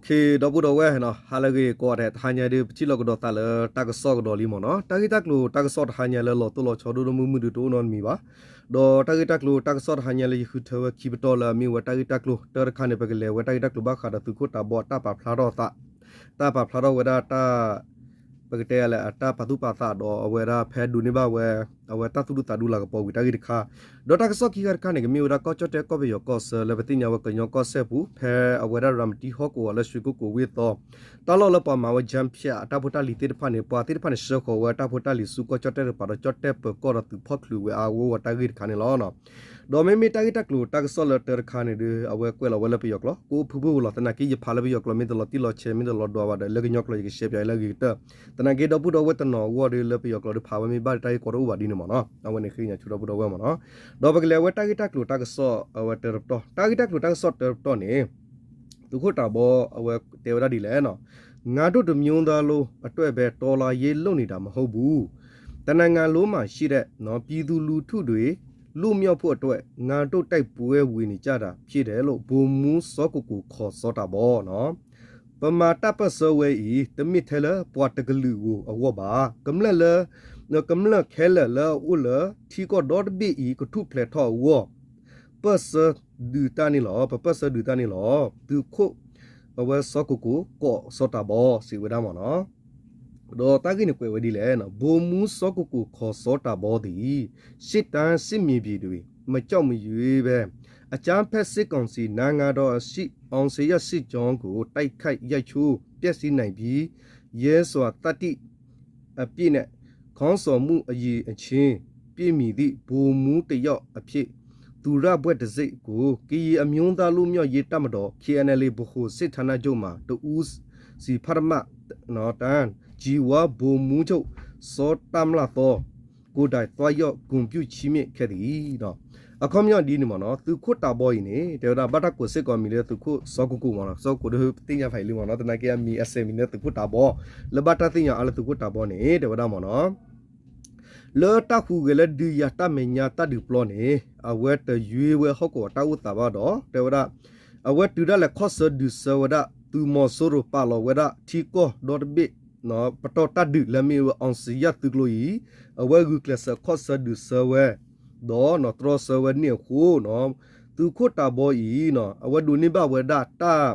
ဒီပုၢ်ဒီဝဲၢ်နီၤ ဟါလၢအဂ့ၤကိးဂၤဒဲး တဟါညါဒုး ပထံၣ်လိာ်ကဒီးသးလၢတၢ်ကစီၣ်ကဒီးလံမ့ၢ်နီၤ. တၢ်ဂ့ၢ်တၢ်ကျိၤတၢ်ကစီၣ်တဟါညါလၢလီၤတိၢ်လီၤဆီဒိၣ်ဒိၣ်မုၢ်မုၢ်ဒုးတအိၣ်နီတမံၤဘၣ်. ဒီးတၢ်ဂ့ၢ်တၢ်ကျိၤတၢ်ကစီၣ်တဟါညါလၢယဃုထၢဝဲခံပတီၢ်လၢအမ့ၢ်ဝဲတၢ်ဂ့ၢ်တၢ်ကျိၤတၢတခါန့ၣ် ပကလဲၤဝဲတၢ်ဂ့ၢ်တၢ်ကျိၤဘၣ်ဃးဒီးသုးခိၣ်တးဘီအတၢ်ပာ်ဖျါထီၣ်သး တၢ်ပာ်ဖျါထီၣ်ဝဲဒၣ်တၢ် ပကတဲလဲၣ် အတၢ်ပာ်သူၣ်ပာ်သးဒီးအဝဲဒၣ်ဖဲဒိးန့ၢ်ဘၣ်ဝဲ အဝဲတၢ်သူၣ်ဒူသးဒူလၤကပီၤဝံၤတၢ်ဂ့ၢ်တခါ, ဒီးတၢ်ကစီၣ်ခံခါတခါန့ၣ် ကမ့ၢ်ဝဲဒၣ်ကီၢ်ကၠီၣ်တဲၣ်ကီၢ်ပယီၤကီၢ်ဆၢလၢပသ့ၣ်ညါဝဲကညီကီၢ်စဲၣ်ပူၤ ဖဲအဝဲဒၣ်ရၤမတံဟီၣ်ကဝီၤလၢရွှေကုက္ကိုဝ့ၢ်သီ တၢ်လီၢ်လၢပှၤမၤဝဲ jump pad အတၢ်ဖိတၢ်လံၤသ့ၣ်တဖၣ်န့ၣ် ပှၤသ့ၣ်တဖၣ်န့ၣ် ဆှၢဃီၤဝဲတၢ်ဖိတၢ်လံၤဆူကီၢ်ကၠီၣ်တဲၣ်တကပၤဒီး ကၠီၣ်တဲၣ်ပၢၤကီၢ်ဒီးသုးဖီၣ်ချုးဝဲအဂီၢ်ဝဲတၢ်ဂ့ၢ်တခါန့ၣ်လီၤ. ဒီးမ့မ့ၢ်တၢ်ဂ့ၢ်တၢ်ကျိၤတၢ်ကစီၣ်လၢတၢတခါန့ၣ်ဒီး အဝဲကွဲးလီၤဝဲလၢပယီၤကျိာ် ကအိၣ်ဖုၣ်ဖုၣ်ဝဲလီၤ. သနာ်က့ ယဖးလၢပယီၤကျိာ်မ့ၢ်တလီၤတံၢ်လီၤဆဲး မ့ၢ်တလီၤဒွးဘၣ်ဒီး လၢကညီကျိာ်ယကရှဲပၠးလၢအဂ့ၤကတၢၢ်. သနာ်က့ ဒီပုၢ်ဒီဝဲၢ် တနီၤအဂီၢ်ဒီး လၢပယီၤကျိာ်ဒီးဖးဝဲမ့ၢ်ဘၣ်ဒီး တၢ်ဂ့ၢ်ကီတအိၣ်ဘၣ်ဒ်န့ၣ်မ့ၢ်နီၤ. အဝဲန့ၣ်ဃ့ကညးဆူဒီပုၢ်ဒီဝဲၢ်မ့ၢ်နီၤ. ဒီးပကလဲၤဝဲတၢ်ဂ့ၢ်တၢ်ကျိၤတၢ်ကစီၣ်အဝဲတၢတပတီၢ်, တၢ်ဂ့ၢ်တၢ်ကျိၤတၢ်ကစီၣ်တၢတပတီၢ်န့ၣ် သုးခိၣ်တးဘီအဝဲတဲဝဲဒၣ်ဒ်လဲၣ်နီၤ, ငါးဒိၣ်တစ်မျိုးသားလုံးအတွက်ပဲ တော်လှန်ရေးလုပ်နေတာမဟုတ်ဘူး, တနိုင်ငံလုံးမှာရှိတဲ့ ပြည်သူလူထုတွေ လွတ်မြောက်ဖို့အတွက် ငါးဒိၣ်တိုက်ပွဲဝင်နေကြတာ ဖြစ်တယ်လို့ ဗိုလ်မှူးစောကိုကို ခေါ် စောတးဘီနီၤ. ပမၤတၢ်ပၢၢ်ဆၢဝဲအံၤ တမ့ၢ်ထဲလၢပှၤတကလုာ်ဧိၤအဂီၢ်ဘၣ်. ကမျၢၢ်လၢ ကမျၢၢ်ခဲလၢာ်လၢအအိၣ်လၢထံကီၢ်ဒီတဘ့ၣ်အံၤ ကထူၣ်ဖျဲးထီၣ်အဂီၢ် ပၢၢ်ဆၢဒုးတၢ်န့ၣ်လီၤ. ပပၢၢ်ဆၢဒုးတၢ်န့ၣ်လီၤ. သုးခိၣ် အဝဲစီၤကိၣ်ကိၣ် ကိးစီၤတၢ်ဘီ စံးဝဲဒၣ်မ့ၢ်နီၤ. ဒီးတၢ်ဂ့ၢ်န့ၣ်ကွဲးဝဲဒ်လဲၣ်, ဗိုလ်မှူးစောကိုကို ခေါ် စောတးဘီ သည် ရှေ့တန်းစစ်မြေပြင်တွေ မကျမရွေးပဲ အကြမ်းဖက်စစ်ကောင်စီ နိုင်ငံတော်အဆင့် အောင်ဇေယျစစ်ကြောင်းကို တိုက်ခိုက် ရိုက်ချိုး ဖျက်ဆီးနိုင်ပြီး ရဲစွာသတ္တိ အပြည့်နဲ့ ခေါင်းဆောင်မှုအရည်အချင်း ပြည့်မီသည့် ဗိုလ်မှူးတစ်ယောက်အဖြစ် သူရဘွဲ့တံဆိပ်ကို ကရင်အမျိုးသားလွတ်မြောက်ရေးတပ်မတော် KNLA ဗဟိုစစ်ဌာနချုပ်မှ တဦးစီ ပထမတန်း ကြီးဝါ ဗိုလ်မှူးချုပ် စောတမ်းလှသော ကိုယ်တိုင် သွားရောက် ဂုဏ်ပြုချီးမြှင့်ခဲ့သည်. အခီပညီဒ်န့ၣ်မ့ၢ်နီၤ, သုးခိၣ်တးဘီအံၤန့ၣ် တဲဝဲဒၣ် ဘၣ်တၢ်ကိးစ့ၢ်ကီးမံၤလၢသုးခိၣ်စီၤကိၣ်ကိၣ်မ့ၢ်နီၤ, စီၤကိၣ်ကိၣ်ဒီးသ့ၣ်ညါဖးအံၤလံမ့ၢ်နီၤ, သနာ်က့အမံၤအစဲးမံၤလၢသုးခိၣ်တးဘီ, လၢဘၣ်တၢ်သ့ၣ်ညါအါလၢသုးခိၣ်တးဘီန့ၣ် တဲဝဲဒၣ်မ့ၢ်နီၤ လၢတၢ်ဟူးဂဲၤလၢဒုးယၤတၢ်မဲာ်ညါတၢ်ဒုးပျီန့ၣ် အဝဲတယွ့ဝဲဟီၣ်ကဝီၤတၢ်အိၣ်သးဘၣ်ဒီး တဲဝဲဒၣ် အဝဲတုၤဒၣ်လဲာ်ခီၣ်ဆၢဒုးဆၢဝဲဒၣ် သုးမီၤစိရိၤပာ်လီၤဝဲဒၣ်ထံကီၢ်ဒီတဘ့ၣ် ပတီၢ်တၢ်ဒုးလၢမ့ၢ်ဝဲ အောင်ဇေယျ သုးကျိၤအံၤ အဝဲဂုာ်ကျဲးစၢးခီၣ်ဆၢဒုးဆၢဝဲ ဒီးတြီဆၢဝဲန့ၣ်အဃိ သုးခိၣ်တးဘီအံၤ အဝဲဒိးန့ၢ်ဘၣ်ဝဲဒၣ်တၢ်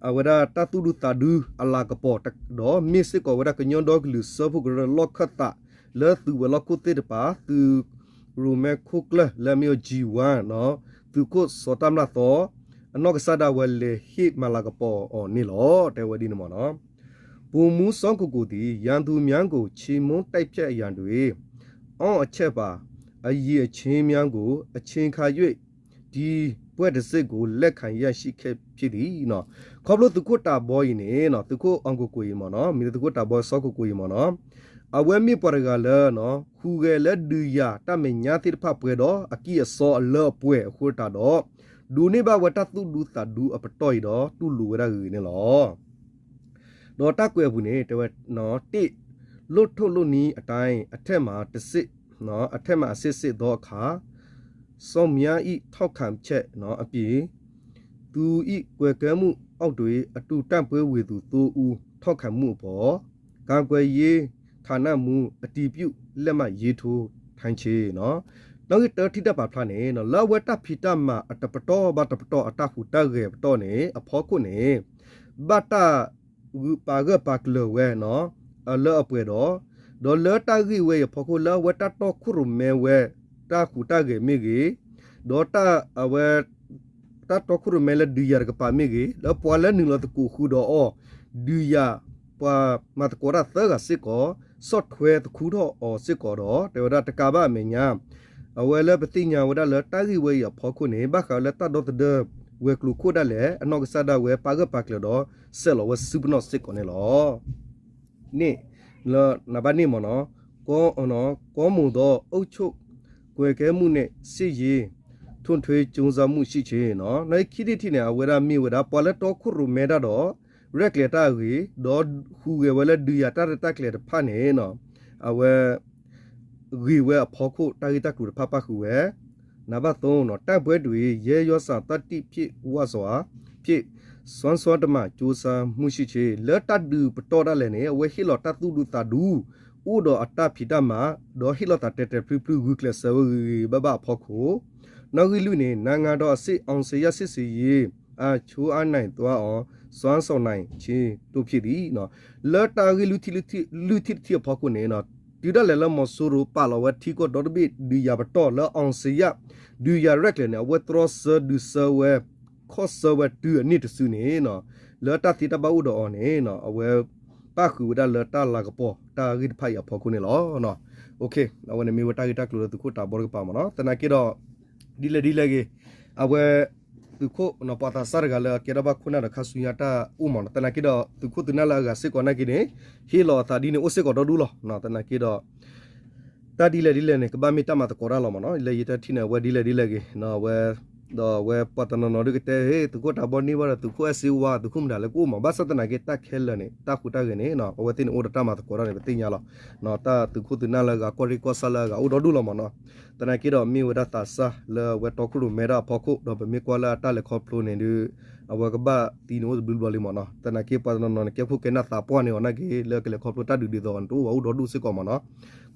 အဝဲဒၣ်တၢ်သူၣ်ဒူသးဒူအလၤကပီၤ ဒီးမ့ၢ်စ့ၢ်ကီးဝဲဒၣ်ကညီဒီကလုာ်စၢဖှိၣ်ကရၢလီၢ်ခၢၣ်သး လၢသုးဝဲၤလီၢ်ခိၣ်သ့ၣ်တဖၣ် သုးရိၣ်မဲခိၣ်ကျၢၢ်လၢအမ့ၢ်ဝဲ G one သုးခိၣ်စီၤတၢ်မျၢ်သီ အနီၢ်ကစၢ်ဒၣ်ဝဲလဲၤဟ့ၣ်မၤလၤကပီၤအီၤန့ၣ်လီၤ. တဲဝဲဒ်န့ၣ်မ့ၢ်နီၤ ဗိုလ်မှူးစောကိုကိုသည် ရန်သူများကို ချေမှုန်းတိုက်ဖျက်ရာတွင် အောင်အချက်ပါ အရည်အချင်းများကို အချိန်ခါ၍ ဒီဘွဲ့တံဆိပ်ကို လက်ခံရရှိခဲ့ဖြစ်သည်. ခီဖျိသုးခိၣ်တးဘီအံၤန့ၣ် သုးခိၣ်အောင်ကိုကိုအံၤမ့ၢ်နီၤ မ့ၢ်လၢသုးခိၣ်တးဘီစီၤကိၣ်ကိၣ်အံၤမ့ၢ်နီၤ အဝဲမ့ၢ်ပှၤတဂၤလၢ ဟူးဂဲၤလၢဒုးယၤတၢ်မဲာ်ညါသ့ၣ်တဖၣ်ပှဲၤဒီး အကံၢ်အစီအလၢအပှဲၤအဃိသတးဒီး ဒိးန့ၢ်ဘၣ်ဝဲတၢ်သူၣ်ဒူသးဒူအပတီၢ်အံၤဒီး တူၢ်လိာ်ဝဲဒၣ်ဂ့ၤဂ့ၤန့ၣ်လီၤ. ဒီးတၢ်ကွဲးအပူၤန့ၣ် တဲဝဲ တစ် လုပ်ထုံးလုပ်နည်းအတိုင်း အထက်မှာ တစ်ဆင့် အထက်မှာ အဆင့်ဆင့်သောအခါ စောင့်မျဉ်းအံ့ ထောက်ခံချက်အပြင် သူအံ့ ကွယ်ကဲမှုအောက်တွင် အတူတန့်ပွဲဝင်သူ သုံးဦး ထောက်ခံမှုအပေါ် ကာကွယ်ရေးဌာနမှူး အတည်ပြုလက်မှတ်ရေးထိုးထိုင်ခြင်း နီၣ်ဂံၢ်တၢ ထံၣ်တၢ်ပာ်ဖျါန့ၣ် လၢအဝဲတၢ်ဖံးတၢ်မၤအတပတီၢ်ဘၣ်တပတီၢ် အတၢ်ဟူးတၢ်ဂဲၤပတီၢ်န့ၣ် အဖီခိၣ်န့ၣ် ဘၣ်တၢ်ဂုာ်ပာ်ဂၢၢ်ပာ်ကျၢၤဝဲ လၢအပှဲၤဒီး ဒီးလၢတၢ်ဂ့ၢ်ဝဲအံၤအဖီခိၣ် လၢအဝဲတၢ်တီခိၣ်ရိၣ်မဲဝဲ တၢ်ဟူးတၢ်ဂဲၤမ့ၢ်ဂ့ၤ, ဒီးတၢ်အဝဲ တၢ်တီခိၣ်ရိၣ်မဲလၢဒုးယၤတကပၤမ့ၢ်ဂ့ၤ, လၢပှၤလၢနုာ်လီၤသကိးဃုာ်ဒီးအီၤ ဒုးယၤ ပှၤမၤသကိးတၢ်သၢဂၤစ့ၢ်ကီး ဆီၣ်ထွဲသခူထီၣ်အီၤစ့ၢ်ကီးဒီး တဲဝဲဒၣ်တကးဘၣ်အမဲာ်ညါ အဝဲလၢပသ့ၣ်ညါဝဲဒၣ်လၢတၢ်ဂ့ၢ်ဝဲအံၤအဖီခိၣ်န့ၣ် ဘၣ်ဃးလၢတၢ်ဒီသဒၢဝဲၤကျိၤခိၣ်ဒၣ်လဲာ် အနီၢ်ကစၢ်ဒၣ်ဝဲပာ်ဂၢၢ်ပာ်ကျၢၤဒီး ဆဲးလီၤဝဲစုပနီၣ်စ့ၢ်ကီးန့ၣ်လီၤ. န့ၣ် နဘၣ်န့ၣ်မ့ၢ်နီၤ ကောင်းမွန်သော အုပ်ချုပ်ကွပ်ကဲမှုနဲ့ စစ်ရေးထွဲထွဲကြိုးစားမှုရှိခြင်း နီၣ်ဂံၢ်ခံထံၣ်တထံၣ်န့ၣ် အဝဲဒၣ်မ့ၢ်ဝဲဒၣ် ပှၤလၢတီခိၣ်ရိၣ်မဲတၢ်ဒီး ရဲၣ်ကျဲၤတၢ်အဂ့ၤ ဒီးဟူးဂဲၤဝဲလၢဒုးယၤတၢ်ရဲၣ်တၢ်ကျဲၤတဖၣ်န့ၣ် အဝဲ ဂ့ၤဝဲအဖီခိၣ် တၢ်ဂ့ၢ်တၢ်ကျိၤတဖၣ်ပၣ်ဃုာ်ဝဲ နဘၣ်သိ နီၣ်ဂံၢ် တိုက်ပွဲတွင် ရဲစွမ်းသတ္တိဖြင့် ဝစွာဖြင့် စွမ်းစွမ်းတမံ ကြိုးစားမှုရှိရှိ လၢတၢ်ဒုးပတီၢ်ဒၣ်လဲာ်န့ၣ် အဝဲဟ့ၣ်လီၤတၢ်သူၣ်ဒူသးဒူ အိၣ်ဒီးအတၢ်ဖံးတၢ်မၤ ဒီးဟ့ၣ်လီၤသးတဲာ်တဲာ်ဖျုဖျု ဂုာ်ကျဲးစၢးဝဲဂ့ၤဂ့ၤဘၣ်ဘၣ်အဖီခိၣ် နီၣ်ဂံၢ်လွံၢ်န့ၣ် နိုင်ငံတော်စစ် အောင်ဇေယျစစ်ဆင်ရေး အချိုးအနိုင်သွားအောင် စွမ်းဆောင်နိုင်ခြင်းတို့ဖြစ်သည် လၢတၢ်ဂ့ၢ်လွံၢ်ထံၣ်လွံၢ်ထံၣ် လွံၢ်ထံၣ်တထံၣ်အဖီခိၣ်န့ၣ် တုၤဒၣ်လဲာ်လၢမီၤစိရိၤပာ်လီၤဝဲထံကီၢ်ဒီတဘ့ၣ်ဒုးယၤပတီၢ်လၢ အောင်ဇေယျ ဒုးယၤရဲၣ်ကျဲၤန့ၣ် အဝဲတြီဆၢဒုးဆၢဝဲ ခီၣ်ဆၢဝဲတုၤအန့ၣ်တစုန့ၣ် လၢတၢ်သ့တၢ်ဘၣ်အိၣ်ဒီးအီၤန့ၣ် အဝဲပၣ်ဃုာ်ဝဲဒၣ်လၢတၢ်လၤကပီၤတၢ်ဂ့ၢ်တဖၣ်အံၤအဖီခိၣ်န့ၣ်လီၤ. အဝဲန့ၣ်မ့ၢ်ဝဲတၢ်ဂ့ၢ်တၢ်ကျိၤလၢသုးခိၣ်တးဘီတကပၤမ့ၢ်နီၤ. သနာ်က့ဒီး ဒ်လဲၣ်ဒ်လဲၣ်ဂ့ၤ အဝဲ သုးခိၣ်ပှၤသးစၢ်တဂၤလၢအကဲထီၣ်ဘၣ်ခိၣ်နၢ်ဒီးခါဆူညါတၢ်အိၣ်မ့ၢ်နီၤ. သနာ်က့ဒီး သုးခိၣ်သုးနၢ်လၢအဂၤစ့ၢ်ကီးနာ်က့န့ၣ် ဟ့ၣ်လီၤအသးဒ်န့ၣ်အိၣ်စ့ၢ်ကီးဒီဒူၣ်လီၤ. သနာ်က့ဒီး တၢ်ဒ်လဲၣ်ဒ်လဲၣ်န့ၣ် ကဘၣ်မ့ၢ်တၢ်မၤသကိးတၢ်လီၤမ့ၢ်နီၤ. လၢယတထံၣ်န့ၣ် အဝဲဒ်လဲၣ်ဒ်လဲၣ်ဂ့ၤ အဝဲ ဒီးအဝဲပှၤတနီၤနီၤဒုးကတဲ ဟ့ သုးခိၣ်တးဘီန့ၢ်ဘၣ်ဒီး သုးခိၣ်အဲၣ်စ့ဝါ သုးခိၣ်မတၤလၢကအိၣ်မး ဘၣ်ဆၣ်သနာ်က့တၢ်ခဲလၢာ်န့ၣ် တၢ်ဟူးတၢ်ဂဲၤန့ၣ် အဝဲသ့ၣ်န့ၣ်အိၣ်ဒီးတၢ်မၤသကိးတၢ်န့ၣ် ပသ့ၣ်ညါလီၤ. တၢ်သုးခိၣ်သုးနၢ်လၢအဂၤ ကီၢ်ရ့ၣ်ကီၢ်ဆၣ်လၢအဂၤအိၣ်ဒီဒူၣ်လီၤမ့ၢ်နီၤ. သနာ်က့ဒီးမ့ၢ်ဝဲဒၣ်သးစၢ်လၢအဝဲတီခိၣ်ရိၣ်မဲတၢ်အဖီခိၣ် ဒီးပမ့ၢ်ကွၢ်လၢအတၢ်လဲၤခီဖျိန့ၣ်ဒုး အဝဲကဘၣ်သံန့ၣ်အိၣ်တဘျုးဘျီလံမ့ၢ်နီၤ. သနာ်က့ပှၤတနီၤနီၤန့ၣ် ကဲခိၣ်ကဲနၢ်သးပှၢ်န့ၢ်အီၤနာ်က့ လၢကလဲၤခီဖျိတၢ်ဒုးဒ်သိးန့ၣ် တအိၣ်ဘၣ်အိၣ်ဒီဒူၣ်စ့ၢ်ကီးမ့ၢ်နီၤ.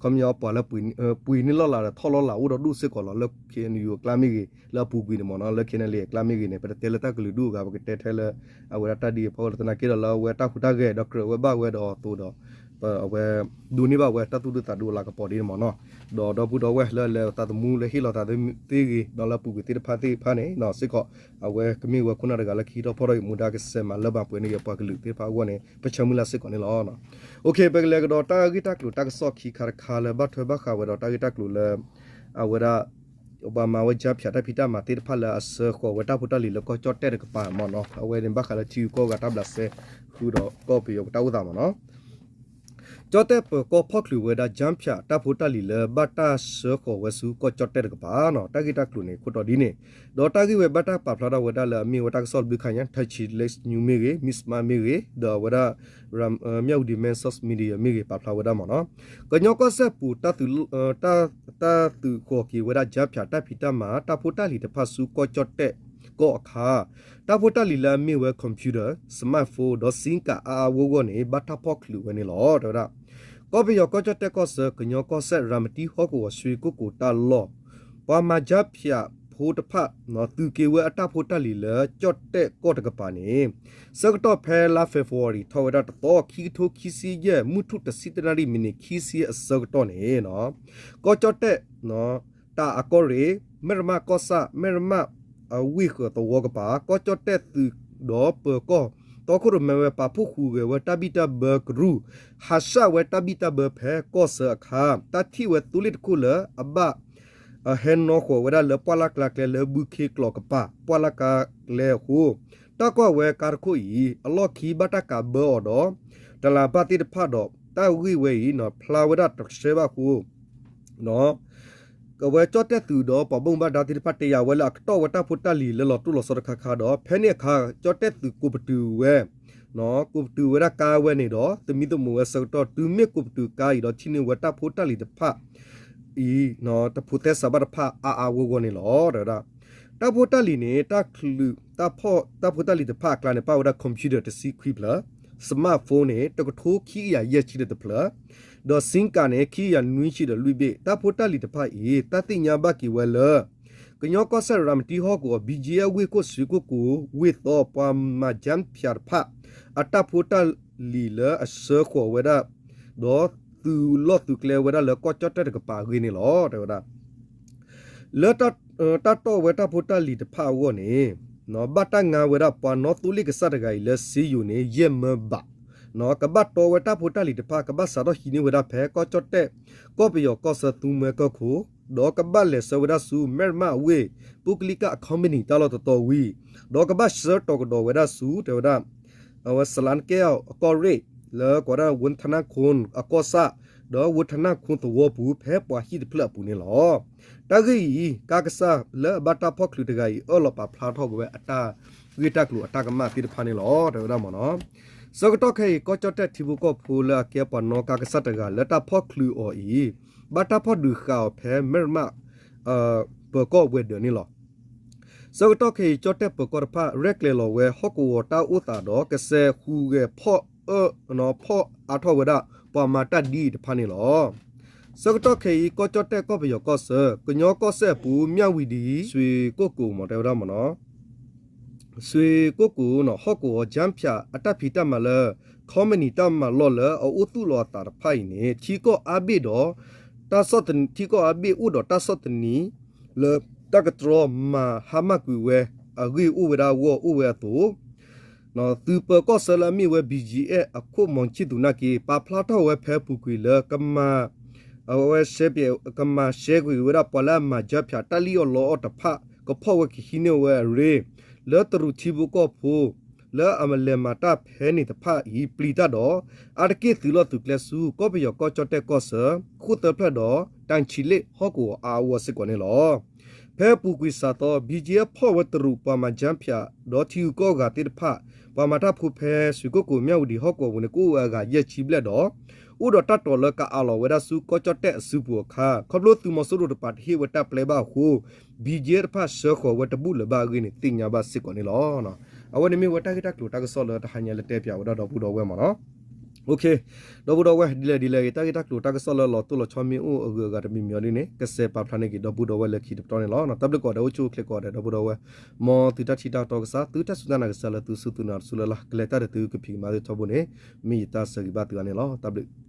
ခီပညီပှၤလၢ ပှ့ၤန့ၢ်လီၢ်လၤဒီးထီၣ်လီၢ်လၤအိၣ်ဒီဒူၣ်စ့ၢ်ကီးလီၤ. လၢ ခ့ၣ်အဲၣ်ယူၣ် အကျါမ့ၢ်ဂ့ၤ လၢအပူၤကွံာ်န့ၣ်မ့ၢ်နီၤ လၢ ခ့ၣ်အဲၣ်ယူၣ် အကျါမ့ၢ်ဂ့ၤန့ၣ် ပတတဲလၢတၢ်ကလုာ်ဒူၣ်အဂၤ ပကတဲထဲလၢ အဝဲဒၣ်တၢ်ဒ်အံၤအဖီခိၣ်လီၤ. သနာ်က့ဒီးလၢအဝဲတၢ်ဟူးတၢ်ဂဲၤဒီးကြၢးဝဲဘၣ်ဝဲဒီးအသိးဒီး အဝဲ ဒိးန့ၢ်ဘၣ်ဝဲတၢ်သူၣ်ဒူသးဒူအလၤကပီၤဒ်န့ၣ်မ့ၢ်နီၤ. ဒီးဒီပုၢ်ဒီဝဲၢ်လၢအလဲၤသးသမူလၢဟ့ၣ်လီၤသးသ့ဂ့ၤ ဒီးလၢအပူၤကွံာ်သ့ၣ်တဖၣ်သ့ၣ်တဖၣ်န့ၣ် စ့ၢ်ကီး အဝဲကမ့ၢ်ဝဲခိၣ်နၢ်တဂၤလၢကဟံးထီၣ်ဖီၣ်ထီၣ်က့ၤမူဒါကစဲးမၤလၢဘၣ်ပှဲၤန့ၢ်က့ၤပှၤကလုာ်သ့ၣ်တဖၣ်အဂီၢ်န့ၣ် ပဆၢမုၢ်လၢ်စ့ၢ်ကီးန့ၣ်လီၤ. ပကလဲၤကဒီးတၢ်ဂ့ၢ်တၢ်ကျိၤတၢ်ကစီၣ်ခံခါတခါလၢဘၣ်ထွဲဘၣ်ဃးဝဲဒီးတၢ်ဂ့ၢ်တၢ်ကျိၤလၢ အဝဲဒၣ် ပှၤမၤဝဲ ကြားဖြတ် တၢ်ဖံးတၢ်မၤသ့ၣ်တဖၣ်လၢအဆှၢဃီၤဝဲတၢ်ဖိတၢ်လံၤလၢကီၢ်ကၠီၣ်တဲၣ်တကပၤမ့ၢ်နီၤ. အဝဲန့ၣ်ဘၣ်ဃးလၢထံဂုၤကီၢ်ဂၤတၢ်ဘျးစဲဃုာ်ဒီးကီၢ်ပယီၤပတၢ်အိၣ်သးမ့ၢ်နီၤ. ကၠီၣ်တဲၣ်ပၢၤကီၢ်ဖီၣ်ချုးဝဲဒၣ် ကြားဖြတ် တၢ်ဖိတၢ်လံၤလၢဘၣ်တၢ်ဆှၢဃီၤဝဲဆူကီၢ်ကၠီၣ်တဲၣ်တကပၤနီၤ. တၢ်ဂ့ၢ်တၢ်ကျိၤန့ၣ် ခိၣ်တီဒ်န့ၣ် ဒီးတၢ်ဂ့ၢ်ဝဲဘၣ်တၢ်ပာ်ဖျါထီၣ်ဝဲဒၣ်လၢအမ့ၢ်ဝဲတၢ်ကစီၣ်တဘျုးခါညါ Thachi Lex News မ့ၢ်ဂ့ၤ, Mizzima မ့ၢ်ဂ့ၤ, ဒီးအဝဲဒၣ် Myawaddy Mass News Media မ့ၢ်ဂ့ၤ ပာ်ဖျါဝဲဒၣ်မ့ၢ်နီၤ. ကညီကီၢ်စဲၣ်ပူၤ တၢ်သုးဃီၤက့ၤဝဲဒၣ် ကြားဖြတ် တၢ်ဖံးတၢ်မၤ တၢ်ဖိတၢ်လံၤတဖၣ်ဆူကီၢ်ကၠီၣ်တဲၣ်ကီၢ်အခါ တၢ်ဖိတၢ်လံၤလၢအမ့ၢ်ဝဲ computer, smartphone ဒီး SIM card အါအါဂီၢ်ဂီၢ်န့ၣ် ဘၣ်တၢ်ဖီၣ်ချုးဝဲန့ၣ်လီၤ တဲဝဲဒၣ်. ကီၢ်ပယီၤကီၢ်ကၠီၣ်တဲၣ်ကီၢ်ဆၢ ကညီကီၢ်စဲၣ် ရၤမတံဟီၣ်ကဝီၤ ရွှေကုက္ကိုတၢ်လီၢ် ပှၤမၤ ကြားဖြတ် ဖိတဖၣ် သုးက့ၤဝဲအတၢ်ဖိတၢ်လံၤလၢကၠီၣ်တဲၣ်ကီၢ်တကပၤန့ၣ် ဆၢကတီၢ်ဖဲလါ February ထီၣ်ဝဲဒၣ်တသီ ခံကထိခံဆံယဲၢ် မုၢ်ထူၣ်တဆံတနၣ်ရံၣ် မံးနံးခံဆံအဆၢကတီၢ်န့ၣ် ကီၢ်ကၠီၣ်တဲၣ် တၢ်အကီၢ်ရ့ၣ်, မဲၣ်ရမၣ်ကီၢ်ဆၣ်, မဲၣ်ရမၣ်အဝ့ၢ်ဃၢၤသဝီကပၤ ကီၢ်ကၠီၣ်တဲၣ်သုးဒီးပၢၤကီၢ် တီခိၣ်ရိၣ်မဲဝဲ ပာ်ဖှိၣ်ဃုာ်ဂဲၤဝဲတၢ်ဘံၣ်တၢ်ဘၢကရူၢ်, ဟးဆှၣ်ဝဲတၢ်ဘံၣ်တၢ်ဘၢဖဲကီၢ်ဆၢအခါ တၢ်ထံၣ်ဝဲသိလ့ၣ်တခိၣ်လၢအဘၣ် ဟဲနီၣ်ဃီၤဝဲဒၣ်လၢပှၢ်လၢ်ကျါကျဲလၢဘုခ့ကျိာ်ကပၤ ပှၢ်လၢ်ကျါကျဲအဃိ တၢ်ကွၢ်ဝဲကါတခိၣ်အံၤ အလီၢ်ခံဘၣ်တၢ်ကးဘၢအီၤဒီး တလးဘၣ်သ့ၣ်တဖၣ်ဒီး တၢ်ဂ့ၢ်ဝဲအံၤ ဖျါဝဲဒၣ်တဆှဲဘၣ်အဃိ အဝဲကၠီၣ်တဲၣ်သုးဒီးပှၤဘၣ်မူဘၣ်ဒါသ့ၣ်တဖၣ် တယာ်ဝဲလၢအကတီၢ်ဝဲတၢ်ဖိတၢ်လံၤလၢလီၤတိၢ်လီၤဆီတခါခါဒီး ဖဲန့ၣ်အခါ ကၠီၣ်တဲၣ်သုးကိးပတုာ်ဝဲ ကိးပတုာ်ဝဲဒၣ်ကါဝဲန့ၣ်ဒီး သမံသမိးဝဲဆၢကတီၢ် တုၤမ့ၢ်ကိးပတုာ်ကါအံၤဒီး ထံၣ်န့ၢ်ဝဲတၢ်ဖိတၢ်လံၤတဖၣ်အံၤ တဖိးသဲစးဘၣ်တဖၣ်အါအါဂီၢ်ဂီၢ်န့ၣ်လီၤ တဲဝဲဒၣ်. တၢ်ဖိတၢ်လံၤန့ၣ် တၢ်ချုးတၢ်ဖီၣ်တၢ်ဖိတၢ်လံၤတဖၣ်အကျါန့ၣ် ပၣ်ဝဲဒၣ် computer တဆံခွံဖျၢၣ်, smartphone န့ၣ် တကထိခံကယၤယဲၢ်ဆံဒီးတဖျၢၣ်, ဒီး SIM card န့ၣ် ခံကယၤနွံဆံဒီးလွံၢ်ဘ့ၣ်. တၢ်ဖိတၢ်လံၤတဖၣ်အံၤ တၢ်သ့ၣ်ညါဘၣ်က့ၤဝဲလၢ ကညီကီၢ်စဲၣ် ရၤမတံဟီၣ်ကဝီၤ ဘံကၠ့အဝ့ၢ်ခိၣ် ရွှေကုက္ကို ဝ့ၢ်သီ ပှၤမၤ ကြားဖြတ် တဖၣ် အတၢ်ဖိတၢ်လံၤလၢအဆှၢဃီၤဝဲဒၣ် ဒီးသုးလီၢ်သုးကျဲဝဲဒၣ်လၢကီၢ်ကၠီၣ်တဲၣ်တကပၤအဂ့ၢ်န့ၣ်လီၤ တဲဝဲဒၣ်. လၢတၢ်တီၢ်ဝဲတၢ်ဖိတၢ်လံၤတဖၣ်အဂီၢ်န့ၣ် ဘၣ်တၢ်ငါဝဲဒၣ်ပှၤနီၣ်သိလ့ၣ်ကစၢ်တဂၤအံၤလၢစ့ယိၤန့ၣ် ယဲၢ်မၢဘး ကဘၣ်တီဝဲတၢ်ဖိတၢ်လံၤတဖၣ် ကဘၣ်စးထီၣ်ဟံးန့ၢ်ဝဲဒၣ်ဖဲကီၢ်ကၠီၣ်တဲၣ် ကီၢ်ပယီၤကီၢ်ဆၢသူမှဲကီၢ်ခိၣ် ဒီးကဘၣ်လဲၤဆှၢဝဲဒၣ်ဆူ မဲၣ်ရမၣ်အဝ့ၢ် ပုဂ္ဂလိက company တၢ်လီၢ်တတီၤဝံၤ ဒီးကဘၣ်ဆှၢတီၤကဒီးဝဲဒၣ်ဆူ တဲဝဲဒၣ် အဝဲ စလၣ်ကဲၣ် အကီၢ်ရ့ၣ် လၢကိးဝဲဒၣ် ဝ့ၢ်ထနၣ်ခိၣ် အကီၢ်ဆၣ် ဒီးဝ့ၢ်ထနၣ်ခိၣ်သဝီပူၤ ဖဲပှၤဟံၣ်တဖျၢၣ်အပူၤန့ၣ်လီၤ. တၢ်ဂ့ၢ်အံၤ ကါကစၢ်လၢအဘၣ်တၢ်ဖီၣ်ချုးတဂၤအံၤ အၢၣ်လီၤပာ်ဖျါထီၣ်က့ၤဝဲအတၢ်ဂ့ၢ်တၢ်ကျိၤအတၢ်ကမၣ်သ့ၣ်တဖၣ်န့ၣ်လီၤ တဲဝဲဒၣ်မ့ၢ်နီၤ. ဆၢကတီၢ်ခဲအံၤ ကီၢ်ကၠီၣ်တဲၣ်ထံဖိကီၢ်ဖိလၢအကဲပှၤနီၣ်ကါကစၢ်တဂၤလၢတၢ်ဖီၣ်ချုးအီၤအံၤ ဘၣ်တၢ်ဖီၣ်ဒုးဃာ်အီၤဖဲမဲၣ်ရမၣ် ပၢၤကီၢ်ဝဲၤဒၢးန့ၣ်လီၤ. ဆၢကတီၢ်ခဲအံၤ ကၠီၣ်တဲၣ်ပၢၤကီၢ်တဖၣ် ရဲၣ်ကျဲၤလီၤဝဲဟီၣ်ကဝီၤတၢ်အိၣ်သးဒီး ကစဲးဟူးဂဲၤဖီၣ်အၢ ဖီၣ်အါထီၣ်ဝဲဒၣ် ပှၤမၤတၢ်ဒ်အံၤတဖၣ်န့ၣ်လီၤ. ဆၢကတီၢ်ခဲအံၤ ကီၢ်ကၠီၣ်တဲၣ် ကီၢ်ပယီၤကီၢ်ဆၢ ကညီကီၢ်စဲၣ်အပူၤ မၠၣ်ဝံၤဒံး စွ့ၤကိၣ်ကိၤ မ့ၢ်တဲဝဲဒၣ်မ့ၢ်နီၤ စွ့ၤကိၣ်ကိၤနီၤ ဟီၣ်ကဝီၤ ကၠၣ်ဖၠး အတၢ်ဖံးတၢ်မၤလၢ ခီမနံၤတၢ်မၤလီၢ်လၢအအိၣ်သူၣ်လီၤအသးတဖၣ်အံၤန့ၣ် ထံကီၢ်အါဘ့ၣ်ဒီး တၢ်ဆီၣ်သနံး ထံကီၢ်အါဘ့ၣ်အိၣ်ဒီးတၢ်ဆီၣ်သနံး လၢတၢ်ကတြီမၤဟါမၢ်ကွံာ်ဝဲအဂ့ၢ်အိၣ်ဝဲဒၣ်အဂီၢ်အိၣ်ဝဲအသိး သုးပၢၤကီၢ်ဆၢလၢအမ့ၢ်ဝဲ ဘံၣ်ကၠံၣ်အဲၣ် အခိၣ်မီၤဆံၣ်သူၤနၢ်က့ ပာ်ဖျါထီၣ်ဝဲဖဲအပူၤကွံာ်လၢ ကမၤ အဝဲ ကမၤရှဲကွံာ်ဝဲဒၣ်ပှၤလၢအမၤကၠၢဖၠးတၢ်လံၣ်အီၣ်လီအီၣ်တဖၣ် ကဖီၣ်ဝဲကဟံးန့ၢ်ဝဲအရ့ လၢတရူးထံဖိကီၢ်ဖိ လၢအလဲၤမၤတၢ်ဖဲန့ၣ်တဖၣ်အံၤ ပျံၤတၢ်ဒီး အါတက့ၢ်သုးလီၢ်သုးကျဲဆူ ကီၢ်ပယီၤကီၢ်ကၠီၣ်တဲၣ်ကီၢ်ဆၢ ဃိၣ်သၢဖျၢၣ်ဒီး တၢ်ဆံးလ့ၣ်ဟီၣ်ကဝီၤအါအဂီၢ်စ့ၢ်ကီးန့ၣ်လီၤ. ဖဲအပူၤကွံာ်စးသီ ဘံၣ်ကၠံၣ်အဲၣ် ဖီၣ်ဝဲတရူးပှၤမၤကၠၢဖၠး ဒီးထံဂုၤကီၢ်ဂၤသ့ၣ်တဖၣ် ပှၤမၤတၢ်ဖိဖဲစွ့ၤကိၣ်ကိၤ မၠၣ်ဝံၤဒံး ဟီၣ်ကဝီၤပူၤန့ၣ် ကအိၣ်ဝဲအဂၤယဲၢ်ဆံဘျဲၣ်ဒီး အိၣ်ဒီးတၢ်တီၤလၢကအးလီၤဝဲဒၣ်ဆူကီၢ်ကၠီၣ်တဲၣ်အစုပူၤအခါ ခီဖျိသုးမီၤစိရိၤတပၤတဟ့ၣ်ဝဲတၢ်ပျဲဘၣ်အဃိ ဘံၣ်ကၠံၣ်အဲၣ် တဖၣ်ဆှၢဃီၤဝဲတဘူၣ်လၢၤဘၣ်အဂ့ၢ်န့ၣ် သ့ၣ်ညါဘၣ်စ့ၢ်ကီးန့ၣ်လီၤ. အဝဲန့ၣ်မ့ၢ်ဝဲတၢ်ဂ့ၢ်တၢ်ကျိၤတၢ်ကစီၣ်လၢတဟါညါလၢတဲပၠးဝဲဒၣ်ဒီပုၢ်ဒီဝဲၢ်မ့ၢ်နီၤ. ဒီပုၢ်ဒီဝဲၢ် ဒ်လဲၣ်ဒ်လဲၣ်ဂ့ၤ တၢ်ဂ့ၢ်တၢ်ကျိၤတၢ်ကစီၣ်လၢလီၤတိၢ်လီၤဆီမ့ၢ်အိၣ်အဂုၤအဂၤတမံၤမံၤအီၤဒ်န့ၣ် ကစဲးပာ်ဖျါန့ၢ်က့ၤဒီပုၢ်ဒီဝဲၢ်လၢခံတပတီၢ်န့ၣ်လီၤ. တၢ်ဘျုးကိးဂၤဒဲး အိၣ်ဆူၣ်အိၣ်ချ့ကိးဂၤဒဲး ဒီပုၢ်ဒီဝဲၢ် မ်သုတၢ်ထံၣ်တၢ်တီကစၢ် သုတၢ်စူၢ်တၢ်နာ်ကစၢ်လၢသုစူၢ်သုနာ်တစူၢ်လၢ်လၢ် ကလဲၤတၢ်ဒီးသုကဖံးကမၤသုထီဘိန့ၣ် မ့ၢ်ယတၢ်ဆၢဂ့ၤဘၣ်သုဂၤန့ၣ်လီၤ. တၢ်ဘျုး